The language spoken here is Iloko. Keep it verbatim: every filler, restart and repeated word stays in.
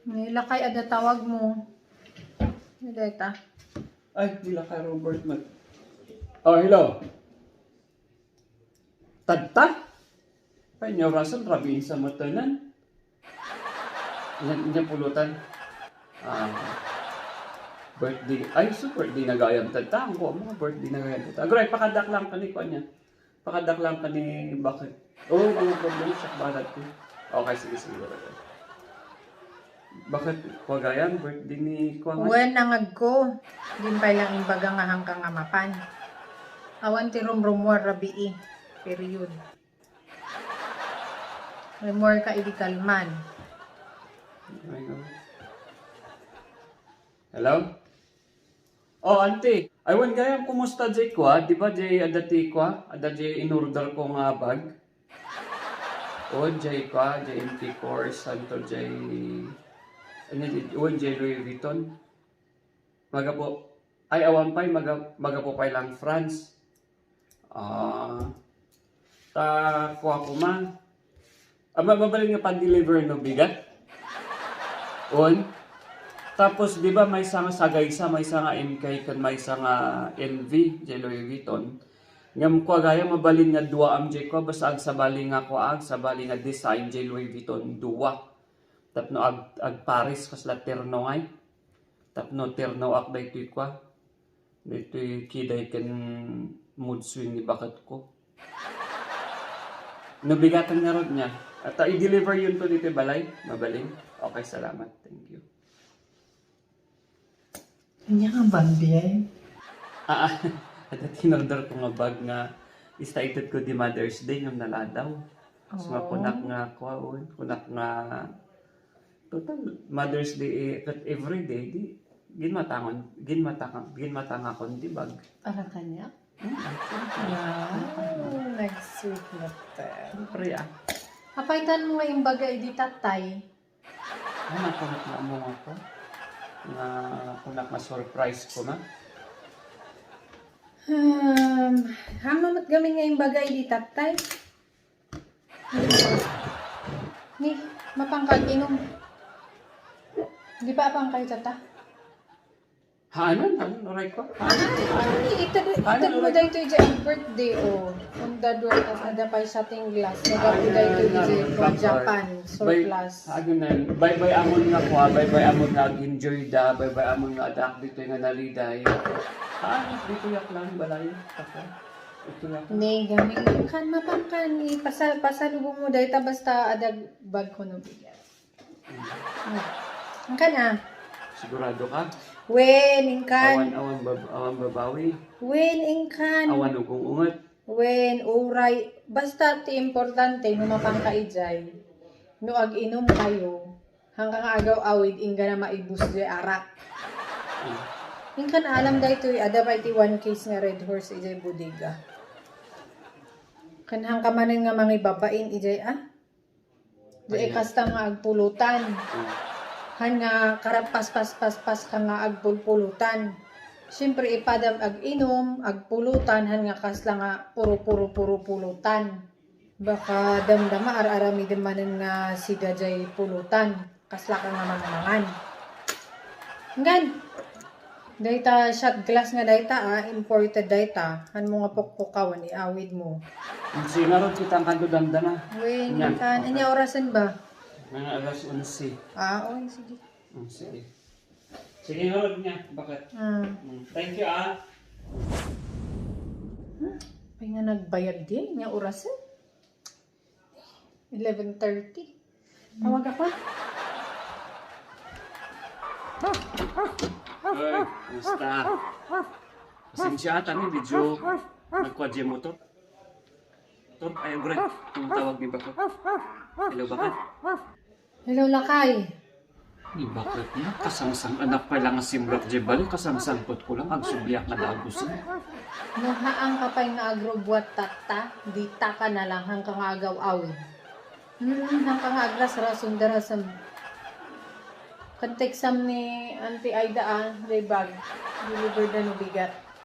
Ni lakay, adda tawag mo. Ni dayta. Ay, ni lakay Robert man. Oh, hello. Tadta? Ay, nia orasen, rabiin sa matanan. Nia, nia pulutan. Ah, birthday. Ay, so birthday na gayam tadta. Ang kuwan mo, birthday na gayam tadta. Aguray, pakaddak lang kani, kuwan nia. Pakaddak lang kani, bakit? Oo, mga problema, siak balat ko. Okay, sige, sige, wala ka. Bakit? Kuwan gayam, birthday ni kuwan. Wen, nangagko. Dinak pay lang imbaga nga hangka nga mapan. Awan ti rumrumuar rabii. Period. Rummuarka idi kalman. Ay, no. Hello? Oh, auntie. Ay, wen gayam, kumusta jay kuwa? Di ba jay adda ti kuwa? Adda jay in-order ko nga bag? Oh, jay kuwa, jay M P Kors, anto jay, ano, jay, wen jay Louis Vuitton. Magapu, ay, awan pay, maga-, magapu pay lang France. Ah, ta kuwa koma. Ah, ma-, mabalin nga pan-deliver no bigat? On. Tapos, di ba, maysa nga sagaysa, maysa nga M K, ken maysa nga L V, jay Louis Vuitton. Ngem kuwa gayam, mabalin nga duaam jay kuwa, basta agsabali nga kuwa, agsabali nga design jay Louis Vuitton, dua. Tapno ag-, agpares kasla terno ngay. Tapno ternoak daytoy kuwa. Daytoy kiday ken mood swing ni baketko. No bigatan ngarud nia. At, ah, i-deliver yunto ditoy balay. Mabalin. Okay, salamat. Thank you. Ania nga bag diay? Ah, ah. Adda ti in-order ko nga bag nga ista itedko idi Mother's Day ngem naladaw. So, nga kunak nga kuwaon, kunak nga total Mother's Day, eh, ket every day, di, ginmatangon, ginmatanga-, ginmatangakon ti bag. Para kaniak? Mm, siyempre. Wow, nag-sweet na ten. Siyempre, ah. Apay tan mo nga imbaga idi tatay? Ay, nakunak nga among ako. Nga kunak nga surprise ko na. Hmm, hano met gamin nga imbaga idi tatay? Ni, mapangka ag-inom. Di ba apangka ita ta? Haanan, haanan, uray ko. Haanan, haanan. Ay, ita, ita mo daytoy diay birthday, oh. Unda dua, tas adda pay shooting glass. Nagapu daytoy diay ko, Japan, surplus. Agunan, baybay-amon nga kuwa, baybay-amon nga ag-enjoy da, baybay-amon nga adda ditoy nga naliday. Ah, ditoy ak lang, balay. Ako. Ito nga. Ni, gamin kan, mapangkan, ipasa-, pasalubong mo dayta basta adda bag ko no bigat. Inkan, ah. Sigurado ka? Wen, inkan. Awan, awan bab-, awan babawi? Wen, inkan. Awan ugung-unget? Wen, uray. Basta ti importante, no mapangka idiay, no ag-inom kayo, hangka nga agaw-awid, inggana maibus diay arak. Mm. Inkan alam daytoy, adda pay ti one case nga Red Horse idiay bodega. Kan hangka manen nga mangibabain idiay, ah? Di ay kasta nga agpulutan. Mm. Han nga karapaspaspaspas ka nga agpulpulutan. Siyempre, ipadam ag-inom, agpulutan, han nga kasla nga puro-puro-puro-pulutan. Baka damdama, ar-aramidem manen nga sida jay pulutan. Kasla ka nga mangmangan. Ngan, dayta shot glass nga dayta, ah, imported dayta. Han mo nga pukpukawan, iawid mo. Sige ngarud, kita ang kanto damdama. Wen, ania, kan, ania orasen ba? Mga alas onse. Ah, oy, sige. Mm, sige. Sige ngarud nia, bakit? Ah. Mm, thank you, ah. Hmm, apay nga nagbayag di, ania orasen? Eleven thirty. Tawag ako. Hoy, kumusta? Pasensya ata ni, medyo nagkuha diay motor. Motor, ay, agray. Ang tawag ni Baka. Hello, Baka. Hello, Lakay. Ni bakit nia? Kasangsang-anak pay lang nga simrek diay bali, kasangsangpet ko lang, agsubliak nga dagusen. No haanka pay nga agrubuat tatta, ditaka na lang hangka nga agaw-awid. Hmm, hangka nga agrasrason darasem. Kan teksam ni Auntie Aida, ah, diay bag. Deliver da no bigat.